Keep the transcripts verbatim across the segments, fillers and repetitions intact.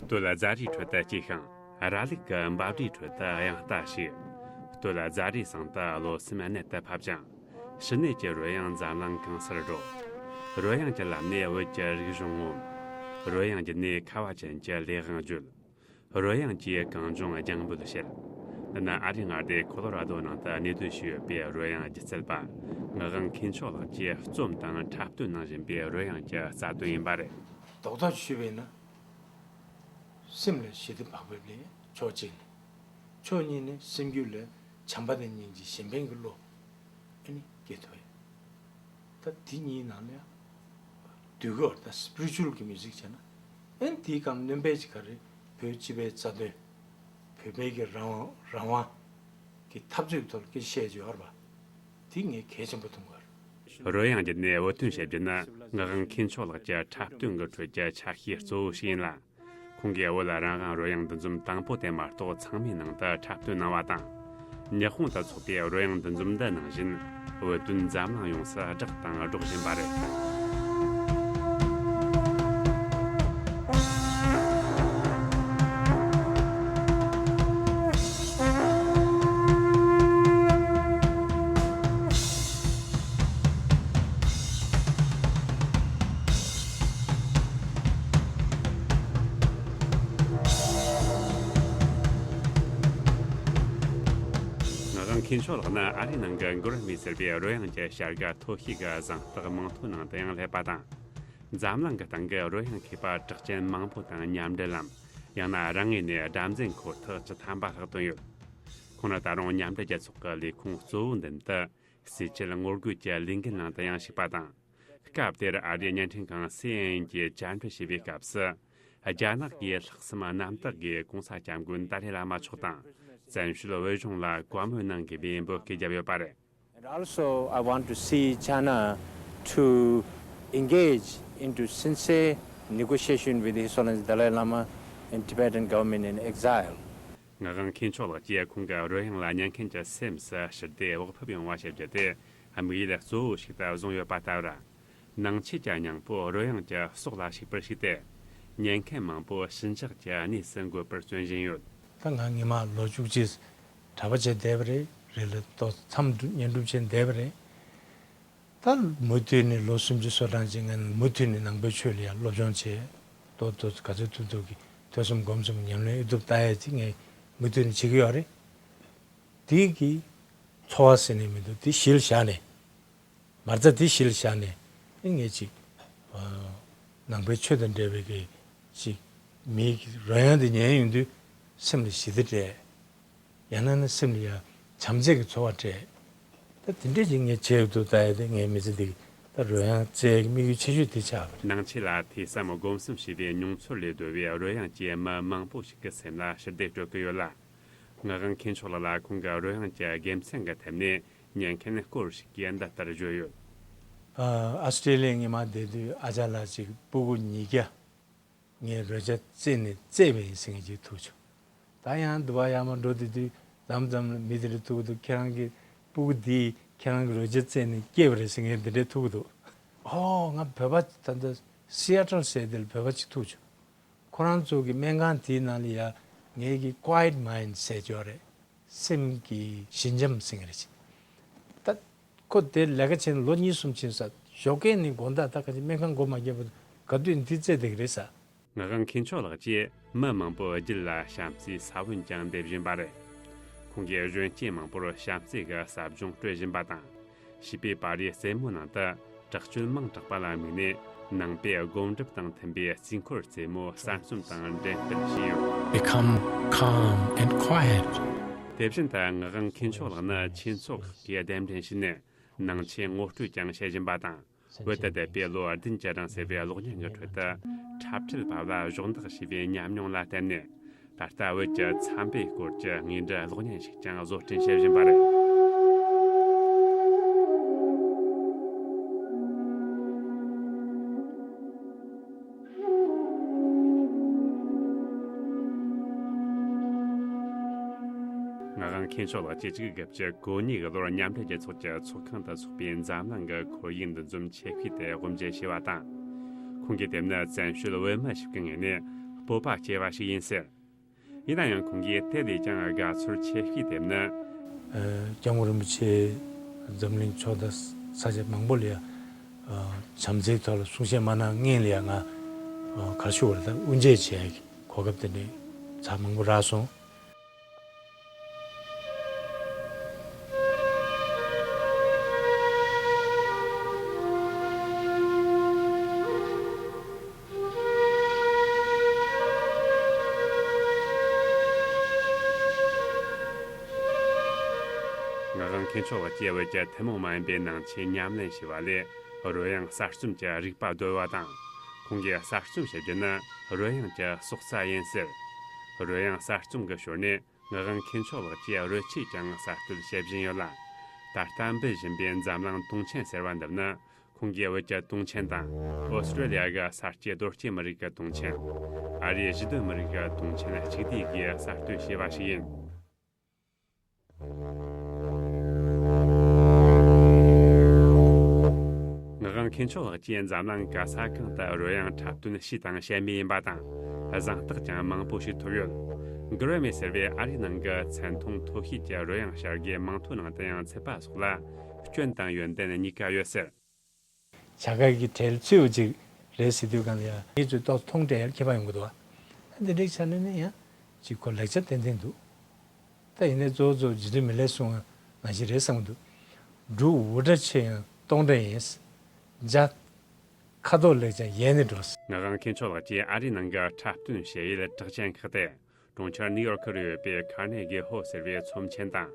སྟོད་རྫ་རིའི་ཁྲོད་དུ་སྐྱེས་ཤིང་། ར་ལུག་གི་འབབ་སྦྲའི་ཁྲོད་དུ་དབྱངས་རྟ་ཞིག་སྟོད་རྫ་རིའི་ཟངས་དུ་བློ་སེམས་གནད་དུ་ཕབ་ཅིང་། ཕྱི་སྣོད་ཀྱི་རོལ་དབྱངས་འཛམ་གླིང་གང་སར་འགྲོ། རོལ་དབྱངས་ཀྱི་ལམ་ནས་བོད་ཀྱི་རིག་གཞུང་ངོམ། རོལ་དབྱངས་བརྒྱུད་ནས་ཁ་བ་ཅན་གྱི་ལས་དབང་བརྗོད། རོལ་དབྱངས་ཀྱིས་གངས་ལྗོངས་རྒྱང་འབོད་བྱེད། འདི་ནི་ཨ་རིའི་མངའ་སྡེ་ཁོ་ལོ་ར་རྡོ་ནང་དུ་གནས་སྡོད་བྱས་ཡོད་པའི་རོལ་དབྱངས་སྒྱུ་རྩལ་པ་ངག་དབང་མཁས་མཆོག་ལགས་ཀྱིས་རྩོམ་དང་འཁྲབ་སྟོན་གནང་བཞིན་པའི་རོལ་དབྱངས་ཀྱི་རྩ་དོན་ཡིན་པ་རེད། རྡོག་རྡོག་ཞུས་པས་ན། སེམས་ལ་ཞི་བདེ་བག་ཕེབས་ལེན་ཕྱོགས་གཅིག་ནས། ཕྱོགས་གཉིས་ནས་སེམས་རྒྱུད་ལ་བྱམས་པ་དང་སྙིང་རྗེ་གཞན་ཕན་གྱི་བློ་ཨ་ནི་སྐྱེ་ཐུབ་ཡོད། ད་དེ་གཉིས་ནང་ལ་ཡང་འདུས་སྐོར་ད་སི་པི་རི་ཅུ་ཨལ་གྱི་མིའུ་ཟིག་བྱས་ན་ཨ་ནི་དེའི་སྒང་སྣོན་པ་ཅིག་ག་རེ་བོད་སྤྱི་པའི་རྩ་དོན། བོད་པའི་གི་རང་དབང་རང་དབང་གི་འཐབ་རྩོད་ཀྱི་ཐོག་ལ་སྐད་ཆ་བཤད་རྒྱུ་ཡོད་རེད་པ། དེ་ངས་གལ་ཆེན་པོ་མཐོང་གི་ཡོད་རེད། རོལ་དབྱངས་བརྒྱུད་ནས་བོད་དོན་བཤད་རྒྱུ་ནི་ངག་དབང་མཁས་མཆོག་ལགས་ཀྱི་འཁྲབ་སྟོན་གྱི་ཁྲོད་ཀྱི་ཆ་ཤས་གཙོ་བོ་ཞིག་ཡིན་ལ། ཁོང་གིས་བོད་རང་དབང་རོལ་དབྱངས་འདུ་འཛོམས་དང་པོ་དེ་མ་གཏོགས་ཚང་མའི་ནང་དུ་འཁྲབ་སྟོན་གནང་བ་དང་། ཉི་ཧོང་དུ་འཚོགས་པའི་རོལ་དབྱངས་འདུ་འཛོམས་འདི་ནང་བཞིན་བོད་དོན་འཛམ་གླིང་ཡོངས་སུ་བསྒྲགས་དང་སྒྲོག་བཞིན་པ་རེད། ངག་དབང་མཁས་མཆོག་ལགས་ནི་ཨ་རིའི་ནང་གི་གུར་མི་ཟེར་བའི་རོལ་དབྱངས་ཀྱི་བྱ་དགའ་མཐོ་ཤོས་ཀྱི་གཟེངས་རྟགས་མིང་ཐོའི་ནང་དུ་ཡང་སླེབས་པ་དང་། འཛམ་གླིང་གི་སྟེང་གི་རོལ་དབྱངས་མཁས་པ་གྲགས་ཅན་མང་པོ་དང་མཉམ་འབྲེལ་ལམ། ཡང་ན་རང་ངོས་ནས་དགྲར་འཛིན་འཁོར་ཐག་བཅུ་ཐམ་པ་ལྷག་བཏོན་ཡོད། ཁོང་ནི་ད་རུང་མཉམ་འབྲེལ་རྒྱལ་ཚོགས་ཀྱི་ལས་ཁུངས་གཙོ་བོའི་མདུན་དུ། ཟས་བཅད་ངོ་རྒོལ་གྱི་ལས་འགུལ་ནང་དུ་ཡང་ཞུགས་པ་དང་། སྐབས་དེར་ཨ་རིའི་བརྙན་འཕྲིན་ཁང་སི་ཨེན་ཨེན་གྱིས་བཅར་འདྲི་བྱས་པའི་སྐབས་སུ། རྒྱ་ནག་གིས་ལྷག་བསམ་རྣམ་དག་གིས་༸གོང་ས་༸སྐྱབས་མགོན་ཏཱ་ལའི་བླ་མ་མཆོག་དང་བཙན་བྱོལ་བོད་གཞུང་ལ་བཀའ་མོལ་གནང་དགོས་པའི་འབོད་སྐུལ་བརྒྱབ་ཡོད་པ་རེད། And also, I want to see China to engage into sincere negotiation with His Holiness Dalai Lama and Tibetan government in exile. ངག་དབང་མཁས་མཆོག་ལགས་ཀྱིས་ཁོང་གི་རོལ་དབྱངས་ལ་ཉན་མཁན་གྱི་སེམས་སུ་ཞི་བདེ་བག་ཕེབས་ཡོང་བ་བྱེད་རྒྱུ་དེ་དམིགས་ཡུལ་གཙོ་བོ་ཞིག་ཏུ་བཟུང་ཡོད་པ་ལྟ་བུར། ནང་ཆོས་ཀྱི་སྙིང་པོ་རོལ་དབྱངས་ཀྱི་སྲོག་ལ་ཞུགས་པར་གཞིགས་ཏེ། ཉན་མཁན་མང་པོ་ཞི་འཇགས་ཀྱི་གནས་སུ་འགོད་པར་བརྩོན་བཞིན་ཡོད། ད་ང་སྔོན་མ་ལོ་བཅུ་གཅིག་གྲྭ་པ་བྱས་བསྡད་པ་རེད། རེད་ལ་ཏོག་མཚམས་བསྡུ་བསྙེན་སྒྲུབ་བྱས་བསྡད་པ་རེད། ད་མུ་མཐུད་ནས་ལོ་སུམ་ཅུ་སོ་གྲངས་ཅིག་ངས་མུ་མཐུད་ནས་ནང་པའི་ཆོས་ལ་ཡང་སློབ་སྦྱོང་བྱས། ཏོག་ཏོག་ག་ཚོད་ཐུབ་ཐུབ་ཀྱིས་ཐོས་བསམ་སྒོམ་གསུམ་ཉམས་ལེན་ཨེ་ཐུབ་ལྟ་ཡ་ཅིག་ངས་མུ་མཐུད་ནས་བྱེད་ཀྱི་ཡོད་རེད། དེ་གི་འཚོ་བ་ཟེར་ནས་མི་འདུག་དེ་གཞི་ལ་བཞག་ནས། མ་རྩ་དེ་གཞི་ལ་བཞག་ནས་ཨེ་ངས་ཅིག་ཨ། ནང་པའི་ཆོས་དང་འབྲེལ་བའི་གི་ཅིག་མིའི་རོལ་དབྱངས་དེ་ཉན་ཡོང་དུས་སེམས་ལ་ཞི་བདེ་སྤྲད། ཡང་ན་ནི་སེམས་ལ་ཡང་བྱམས་བརྩེ་གི་ཚོར་བ་སྤྲད། ད་དེ་འདྲས་ཅིག་ངས་བྱས་ཡོད་འདུག་ལྟ་ཡ་དེ་ངའི་མི་ཚེ་འདི་ད་རོལ་དབྱངས་རྩེ་ཡ་གི་དམིགས་ཡུལ་ཆེ་ཤོས་དེ་ཆགས་པ་རེད། ནང་ཆོས་ལ་ཐོས་བསམ་སྒོམ་གསུམ་བྱས་པའི་མྱོང་ཚོར་ལས་བརྡོལ་བའི་རོལ་དབྱངས་ཀྱིས་མི་མང་པོ་ཞིག་གི་སེམས་ལ་ཞི་བདེ་སྤྲོད་ཀྱི་ཡོད་ལ། ངག་དབང་མཁས་མཆོག་ལགས་ལ་ཁོང་གི་རོལ་དབྱངས་ཀྱི་དགེ་མཚན་གྱི་ཐད་ནས་ཉན་མཁན་སྐོར་ཞིག་གིས་འདི་ལྟར་བརྗོད་ཡོད། ཨ་ཨ་སི་ཀྲེ་ལི་ཡ་སྔོན་མ་བསྡད་དུས་ཨ་ཅག་ལགས་ཅིག་སྤུ་གུ་ཉིས་བརྒྱ་ངས་རོལ་ཆ་རྩེད་ནས་རྩེས་པ་ཡིན་ཟེར་མཁན་ཅིག་ཐུག་བྱུང་། ད་ཡང་དུ་བ་ཡར་མར་འགྲོ་དུས་དུས་མཚམས་མཚམས་ལ་མི་དེ་འདྲ་ཐུག་འདུག་ཁྱེད་རང་གི་སྤུ་གུ་འདིས་ཁྱེད་རང་གི་རོལ་ཆ་རྩེད་ནས་སྐྱེས་པ་རེད་ཟེར་མཁན་འདི་འདྲ་ཐུག་འདུག་ཨོ་ང་བོད་པ་ད་ལྟ་སི་ཨེ་ཊལ་ཟེར་དེ་ལ་བོད་པ་ཅིག་ཐུག་བྱུང་། ཁོ་རང་ཚོ་གི་སྨན་ཁང་དེའི་ནང་ལ་ཡ་ངེད་ཀྱི་quiet mind ཟེར་ཅོག་རེད། སེམས་ཀྱི་ཞི་འཇམ་ཟེར་མཁན་རེད། ད་ཁོ་དེ་ལས་ཀ་བྱས་ནས་ལོ་གཉིས་གསུམ་ཕྱིན་ས་ཞོགས་ཀས་ནས་དགོང་དག་ད་ག་ཅིག་སྨན་ཁང་སྒོ་མ་བརྒྱབ་པ་ག་དུས་འདི་རྩེ་བསྡད་ཀྱི་རེད་ས། ངག་དབང་མཁས་མཆོག་ལགས་ཀྱིས་མི་མང་པོའི་རྒྱུད་ལ་བྱམས་བརྩེའི་ས་བོན་ཀྱང་འདེབས་བཞིན་པ་རེད། ཁོང་གིས་གཞོན་སྐྱེས་མང་པོར་བྱམས་བརྩེ་གི་ཟབ་སྦྱོང་སྤྲོད་བཞིན་པ་དང་། བྱིས་པའི་པར་རིས་རྩེད་མོའི་ནང་དུ་དྲག་སྤྱོད་མང་དྲགས་པ་ལ་དམིགས་ནས་ནང་པའི་སྒོམ་སྒྲུབ་དང་མཐུན་པའི་རྩིས་འཁོར་རྩེད་མོ་གསར་རྩོམ་དང་འགྲེམས་སྤེལ་བྱས་ཡོད། Become calm and quiet. དེ་བཞིན་དུ་ངག་དབང་མཁས་མཆོག་ལགས་ནི་ཆོས་ཚོགས་ཁག་གིས་གདན་འདྲེན་བྱས་ནས་ནང་ཆོས་ངོ་སྤྲོད་ཀྱང་བྱེད་བཞིན་པ་དང་། བོད་དུ་བསྡད་པའི་ལོ་བདུན་གྱི་རིང་ཟེར་བའི་གློག་བརྙན་གྱི་ཁྲོད་དུ་འཁྲབ་ཁྲིད་པ་ལ་གཞོགས་འདེགས་བྱས་པའི་ཉམས་མྱོང་ལ་བརྟེན་ནས། ད་ལྟ་བོད་ཀྱི་མཚམས་པའི་སྐོར་གྱི་དངོས་འབྲེལ་གློག་བརྙན་ཞིག་ཀྱང་བཟོ་སྐྲུན་བྱེད་བཞིན་པ་རེད། ངག་དབང་མཁས་མཆོག་ལགས་ཀྱིས་གཅིག་དགུ་བཅུ་གོ་གཉིས་ལོར་མཉམ་འབྲེལ་རྒྱལ་ཚོགས་ཀྱི་ཚོགས་ཁང་དུ་འཚོགས་པའི་འཛམ་གླིང་གི་ཁོར་ཡུག་འདུ་འཛོམས་ཆེ་ཤོས་དེ་དབུ་འབྱེད་བྱས་པ་དང་། ཁོང་གིས་དེ་ནི་བཙན་བྱོལ་བོད་མི་ཞིག་གི་ངོས་ནས་ སྤོབས་པ་སྐྱེ་བ་ཞིག་ཡིན་ཟེར། ཡིན་ན་ཡང་ཁོང་གིས་དེ་ལས་ཀྱང་དགའ་ཚོར་ཆེ་ཤོས་དེ་ནི། ཨ། སྐྱབས་མགོན་རིན་པོ་ཆེ་འཛམ་གླིང་ཕྱོགས་དང་ས་ཆ་མང་པོ་ལ་ཡང་། ཨ། བྱམས་བརྩེའི་ཐོག་ལ་གསུང་བཤད་མ་གནང་སྔོན་ལ་ཡང་ང་། ཨ། ག་རེ་ཞུ་དགོས་རེད། ད་དབུ་འབྱེད་བྱེད་ཡག་གི་གོ་སྐབས་དེ་འདྲ་ཚར་མང་པོ་རག་སོང་། ངག་དབང་མཁས་མཆོག་ལགས་ཀྱིས་བོད་ཀྱི་ཐུན་མོང་མ་ཡིན་པའི་ནང་ཆོས་ཉམས་ལེན་བྱས་པ་ལས་རོལ་དབྱངས་གསར་རྩོམ་གྱི་རིག་པ་བརྡོལ་བ་དང་། ཁོང་གིས་གསར་རྩོམ་བྱེད་རྒྱུ་ནི་རོལ་དབྱངས་ཀྱི་སྲོག་རྩ་ཡིན་ཟེར། རོལ་དབྱངས་གསར་རྩོམ་གྱི་ཞོར་ནས་ངག་དབང་མཁས་མཆོག་ལགས་ཀྱིས་རོལ་ཆས་ཀྱང་གསར་གཏོད་བྱེད་བཞིན་ཡོད་ལ། ད་ལྟ་འབུད་བཞིན་པའི་འཛམ་གླིང་དུང་ཆེན་ཟེར་བ་འདི་ནི། ཁོང་གིས་བོད་ཀྱི་དུང་ཆེན་དང་། ཨོ་སི་ཀྲོ་ལི་ཡ་གི་ས་སྐྱེས་རྡོ་སྐྱེས་མི་རིགས་ཀྱི་དུང་ཆེན། ཨ་རིའི་གཞིས་སྡོད་མི་རིགས་ཀྱི་དུང་ཆེན་གཅིག་བསྡུས་ཀྱིས་གསར་གཏོད་བྱས་པ་ཞིག་ཡིན། ངག་དབང་མཁས་མཆོག་ལགས་ཀྱིས་འཛམ་གླིང་ག་ས་གང་དུ་རོལ་དབྱངས་འཁྲབ་སྟོན་བྱས་དང་བྱེད་མུས་ཡིན་པ་དང་། གཟེངས་རྟགས་ཀྱང་མང་པོ་ཞིག་ཐོབ་ཡོད། གྷི་རེ་མི་ཟེར་བའི་ཨ་རིའི་ནང་གི་མཚན་མཐོང་མཐོ་ཤོས་ཀྱི་རོལ་དབྱངས་གཤར་གི་མིང་ཐོའི་ནང་དུ་ཡང་ཚུད་པ་སོགས་ལ་སྐྱོན་དང་ཡོན་ཏན་གཉིས་ཀ་ཡོད་ཟེར། བྱ་དགའ་གི་གྲལ་ཚུད་པ་ཅིག་རེད་ཟེར་དུས་གང་ལ་ཡ། ངེད་ཚོས་ཏོག་མཐོང་གྲས་ཡར་ཁྱད་པར་ཡོང་གི་འདུག་བ། འདི་འདྲའི་ཆ་ནས་ནི་ཡང་ཅིག་ཁོ་ལེགས་ཆ་ཏན་ཏན་འདུག་ད་ཡིན་ནའི་གཙོ་བོ་གཙོ་བོ་རྗེ་བཙུན་མི་ལས་གསུང་བ་ནང་བཞིན་རེད་བསམ་གྱི་འདུག་འབྲུག་འུར་སྒྲ་ཆེ་ཡང་སྟོང་སྒྲ་ཡིན། འཇའ་ཁ་དོག་ལེགས་ཀྱང་ཡལ་ནས་འགྲོ། ངག་དབང་མཁས་མཆོག་ལགས་ཀྱིས་ཨ་རིའི་ནང་གི་འཁྲབ་སྟོན་བྱེད་ཡུལ་གྲགས་ཅན་ཁག་སྟེ། གྲོང་ཁྱེར་ནིའུ་ཡོར་ཁུ་རུ་ཡོད་པའི་ཁར་ནེ་གི་ཧོལ་ཟེར་བའི་ཚོམས་ཆེན་དང་།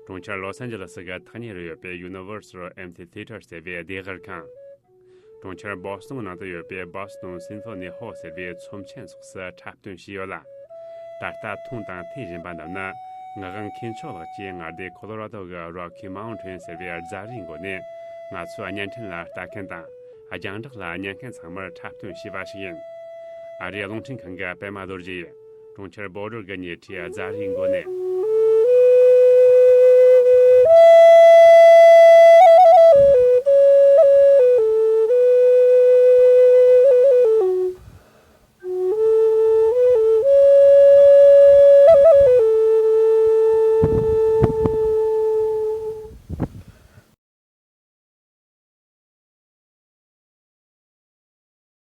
གྲོང་ཁྱེར་ལོས་ཨན་ཇེ་ལིས་གི་ཐག་ཉེ་རུ་ཡོད་པའི་Universal Amphitheater་ཟེར་བའི་ལྡེབས་ངོས་ཁང་། གྲོང་ཁྱེར་བོ་སི་ཊོན་ནང་དུ་ཡོད་པའི་Boston Symphony Hall་ཟེར་བའི་ཚོམས་ཆེན་སོགས་སུ་འཁྲབ་སྟོན་བྱས་ཡོད་ལ། ད་ལྟ་མཐོང་དང་ཐོས་བཞིན་པ་རྣམས་ནི། ངག་དབང་མཁས་མཆོག་ལགས་ཀྱིས་མངའ་སྡེ་ཁོ་ལོ་ར་དོ་གི་Rocky Mountain་ཟེར་བའི་རྫ་རིའི་མགོ་ནས་ང་ཚོའི་བརྙན་འཕྲིན་ལ་ལྟ་མཁན་དང་། རྒྱང་བསྒྲགས་ལ་ཉན་མཁན་ཚང་མར་འཁྲབ་སྟོན་བྱས་པ་ཞིག་ཡིན། ཨ་རིའི་རླུང་འཕྲིན་ཁང་གི་པད་མ་རྡོ་རྗེ་ཡིས། གྲོང་ཁྱེར་Boulder་གི་ཉེ་འཁྲིས་རྫ་རིའི་མགོ་ནས་